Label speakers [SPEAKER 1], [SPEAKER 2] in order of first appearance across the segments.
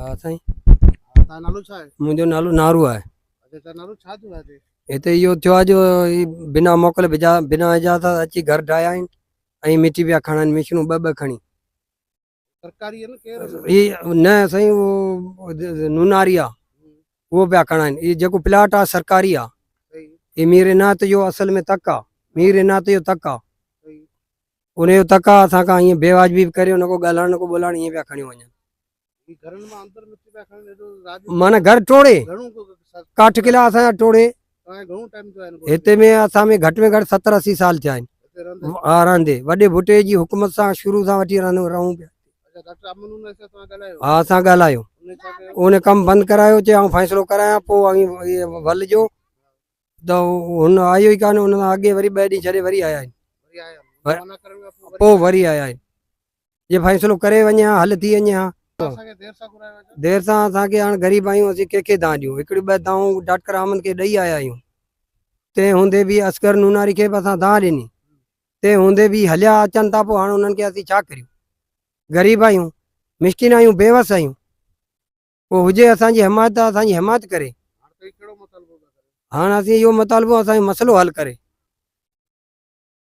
[SPEAKER 1] ها سائين.
[SPEAKER 2] ها تان نالو ڇا آهي؟
[SPEAKER 1] منهنجو نالو نارو آهي.
[SPEAKER 2] اچا تان نالو ڇا ٿيو آهي هتي؟
[SPEAKER 1] هتي اهو ٿيو آهي جو هي بنا موڪل بنا اجازت اچي گهر ڊاهيا آهن ۽ مٽي پيا کڻن مشنون ٻه ٻه کڻي.
[SPEAKER 2] سرڪاري آهي نه ڪير؟
[SPEAKER 1] هي نه سائين اهو نوناري آهي اهو پيا کڻائن هي جيڪو پلاٽ آهي سرڪاري آهي هي مير عنايت جو اصل ۾ تڪ آهي مير عنايت جو تڪ آهي ان جو تڪ آهي اسان کان ائين بي واجبي به ڪري ان ڪو ڳالهائڻ نه ڪو ٻولائڻ ائين پيا کڻيو وڃن. معنيٰ گهر ٽوڙي ڪاٺ قلعا اسان جا ٽوڙي هتي ۾ اسان ۾ گهٽ ۾ گهٽ 70 80 سال ٿيا آهن ها رهندي وڏي ڀٽي جي حڪومت سان شروع سان وٺي رهون پيا ها اسان ڳالهايو ان ڪم بند ڪرايو چي آئون فيصلو ڪرايان پوء اوهين ولجو ته هن آيو ئي ڪانه ان کان اڳي وري ٻه ڏينهن ڇڏي وري آيا آهن پوء وري آيا آهن جي فيصلو ڪري وڃي ها حل ٿي وڃي ها. دير سان اسان کي هاڻ غريب آهيون اسين ڪنهن کي دانهن ڏيون هڪڙيون ٻه دانهون ڊاڪٽر احمد کي ڏئي آيا آهيون تنهن هوندي به اصغر نوناري کي به اسان دانهن ڏني تنهن هوندي به هليا اچن ٿا پوء هاڻ انهن کي اسين ڇا ڪريون غريب آهيون مسڪين آهيون بيوس آهيون پوء هجي اسان جي حمايت ته اسان جي حمايت ڪري. هاڻ اسين اهو مطالبو اسان جو مسئلو حل ڪري.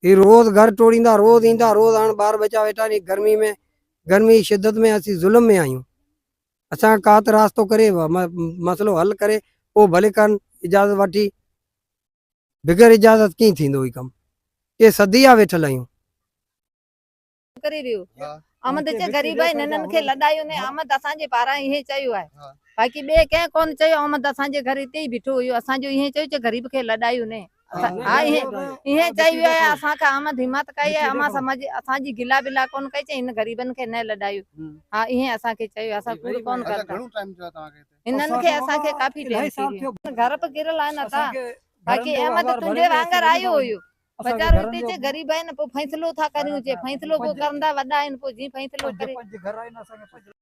[SPEAKER 1] هي روز گهر ٽوڙيندا روز ايندا روز هاڻ ٻار ٻچا ويٺا آهن گرمي ۾ گرمي جي شدت ۾ اسين ظلم ۾ آهيون. اسان کان ڪا ته راستو ڪري مسئلو حل ڪري پوء ڀلي ڪن اجازت وٺي بغير اجازت ڪيئن ٿيندو هي ڪم. ڪي صدي آ ويٺل آهيون.
[SPEAKER 3] ڪري ويو. احمد چي غريب آهن هنن کي لڏايو نه احمد اسان جي پاران ائين چيو آهي باقي ٻئي ڪنهن ڪونه چيو احمد اسان جي گهر اتي ئي بيٺو هيو اسان جو ائين چيو چي غريب کي لڏايو نه ها ائين چئي ويو آهي اسان کان احمد همت ڪئي آهي امان سمجھ اسان جي گلا بلا ڪونه ڪئي چي هن غريبن کي نه لڏايو ها ائين اسان کي چيو اسان ڪوڙ ڪونه ڪندا هنن کي اسان کي ڪافي ٽائيم ٿي ويو گهر به ڪريل آهن ادا باقي احمد تنهنجي وانگر آيو هيو ويچارو اتي چي غريب آهن پوء فيصلو ٿا ڪريون چي فيصلو پوء ڪرندا وڏا آهن پوء جي فيصلو ڪري.